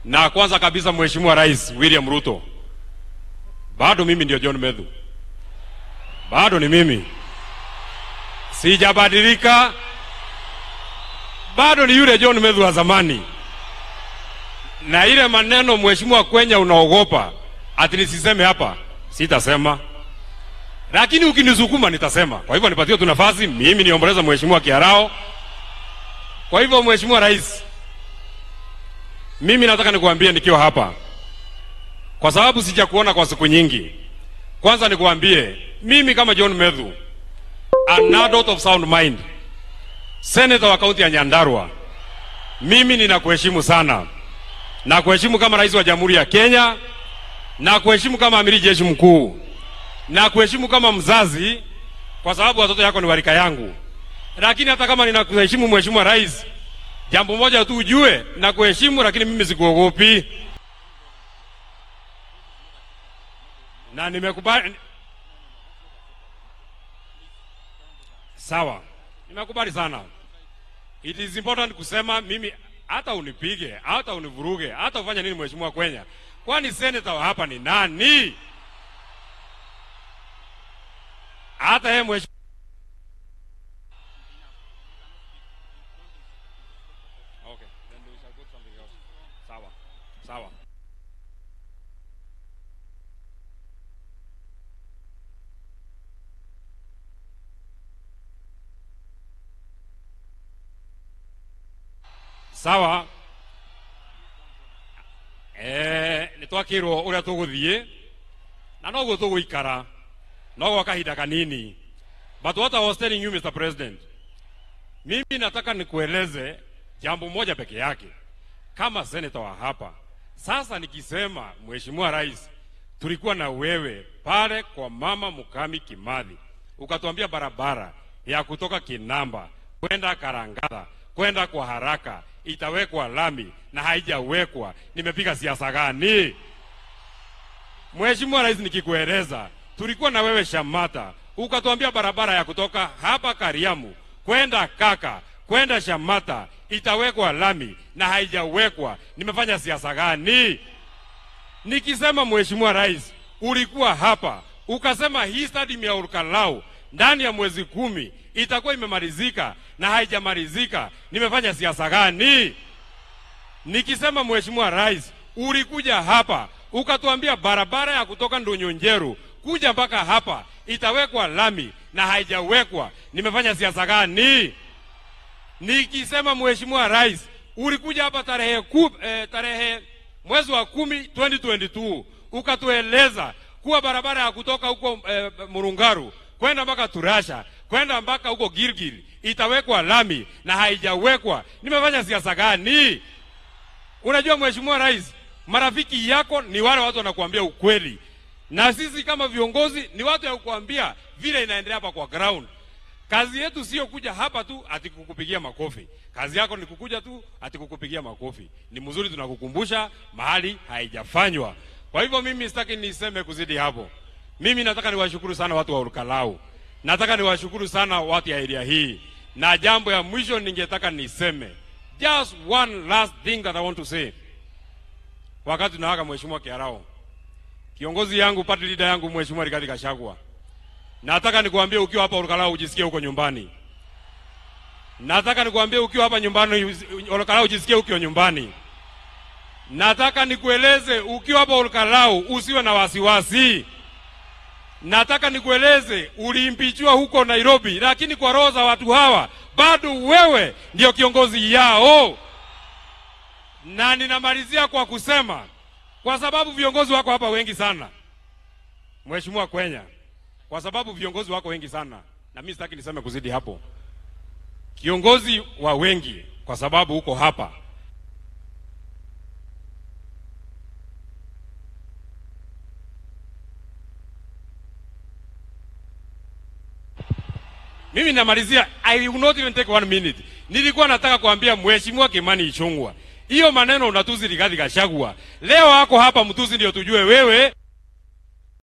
Na kwanza kabisa, Mheshimiwa Rais William Ruto, bado mimi ndio John Methu, bado ni mimi, sijabadilika, bado ni yule John Methu wa zamani. Na ile maneno, Mheshimiwa Kwenya, unaogopa ati nisiseme hapa, sitasema, lakini ukinisukuma nitasema. Kwa hivyo nipatie tu nafasi mimi niomboleza Mheshimiwa Kiarao. Kwa hivyo, Mheshimiwa Rais, mimi nataka nikuambie nikiwa hapa, kwa sababu sijakuona kwa siku nyingi. Kwanza nikuambie mimi kama John Methu, an adult of sound mind, senator wa kaunti ya Nyandarua, mimi ninakuheshimu sana, na kuheshimu kama rais wa Jamhuri ya Kenya, na kuheshimu kama amiri jeshi mkuu, na kuheshimu kama mzazi, kwa sababu watoto yako ni wa rika yangu. Lakini hata kama ninakuheshimu, Mheshimiwa Rais, jambo moja tu ujue, na kuheshimu, lakini mimi sikuogopi, na nimekubali. Sawa, nimekubali sana. It is important kusema mimi, hata unipige, hata univuruge, hata ufanye nini, Mheshimiwa Kwenya, kwani senator wa hapa ni nani? Hata yeye mheshimiwa. Okay, then we shall go to something else. Sawa. Sawa. Sawa. Nĩ twakĩrwo ũrĩa tũgũthiĩ na noguo tũgũikara no gwa kahinda kanini. But what I was telling you, Mr. President, mimi nataka nikueleze jambo moja peke yake kama senator wa hapa. Sasa nikisema, Mheshimiwa Rais, tulikuwa na wewe pale kwa Mama Mukami Kimathi, ukatuambia barabara ya kutoka Kinamba kwenda Karangatha kwenda kwa haraka itawekwa lami na haijawekwa. Nimepiga siasa gani? Mheshimiwa Rais, nikikueleza tulikuwa na wewe Shamata, ukatuambia barabara ya kutoka hapa Kariamu kwenda Kaka kwenda Shamata itawekwa lami na haijawekwa. Nimefanya siasa gani? Nikisema, Mheshimiwa Rais, ulikuwa hapa ukasema hii stadium ya Olkalou ndani ya mwezi 10 itakuwa imemalizika na haijamalizika. Nimefanya siasa gani? Nikisema, Mheshimiwa Rais, ulikuja hapa ukatuambia barabara ya kutoka Ndonyonjeru kuja mpaka hapa itawekwa lami na haijawekwa. Nimefanya siasa gani? Nikisema, Mheshimiwa Rais, ulikuja hapa tarehe mwezi wa 10 2022 ukatueleza kuwa barabara ya kutoka huko Murungaru kwenda mpaka Turasha kwenda mpaka huko Gilgil itawekwa lami na haijawekwa. Nimefanya siasa gani? Unajua, Mheshimiwa Rais, marafiki yako ni wale watu wanakuambia ukweli, na sisi kama viongozi ni watu ya kukuambia vile inaendelea hapa kwa ground. Kazi yetu sio kuja hapa tu ati kukupigia makofi. Kazi yako ni kukuja tu ati kukupigia makofi. Ni mzuri, tunakukumbusha mahali haijafanywa. Kwa hivyo mimi sitaki niseme kuzidi hapo. Mimi nataka niwashukuru sana watu wa Olkalou. Nataka niwashukuru sana watu ya area hii. Na jambo ya mwisho ningetaka niseme, just one last thing that I want to say. Wakati tunaaga Mheshimiwa Kiarao, kiongozi yangu, party leader yangu, Mheshimiwa Rigathi Gachagua, nataka nikuambie ukiwa hapa Olkalou ujisikie huko nyumbani. Nataka nikuambie ukiwa hapa nyumbani Olkalou ujisikie ukiwa nyumbani. Nataka nikueleze ukiwa hapa Olkalou usiwe na wasiwasi. Nataka nikueleze uliimpeachiwa huko Nairobi, lakini kwa roho za watu hawa bado wewe ndio kiongozi yao. Na ninamalizia kwa kusema, kwa sababu viongozi wako hapa wengi sana, Mheshimiwa Kwenya, kwa sababu viongozi wako wengi sana, na mimi sitaki niseme kuzidi hapo. Kiongozi wa wengi, kwa sababu uko hapa. Mimi namalizia, I will not even take one minute. Nilikuwa nataka kuambia Mheshimiwa Kimani Ichung'wah, hiyo maneno unatusi Rigathi Gachagua, leo ako hapa mtusi ndio tujue wewe.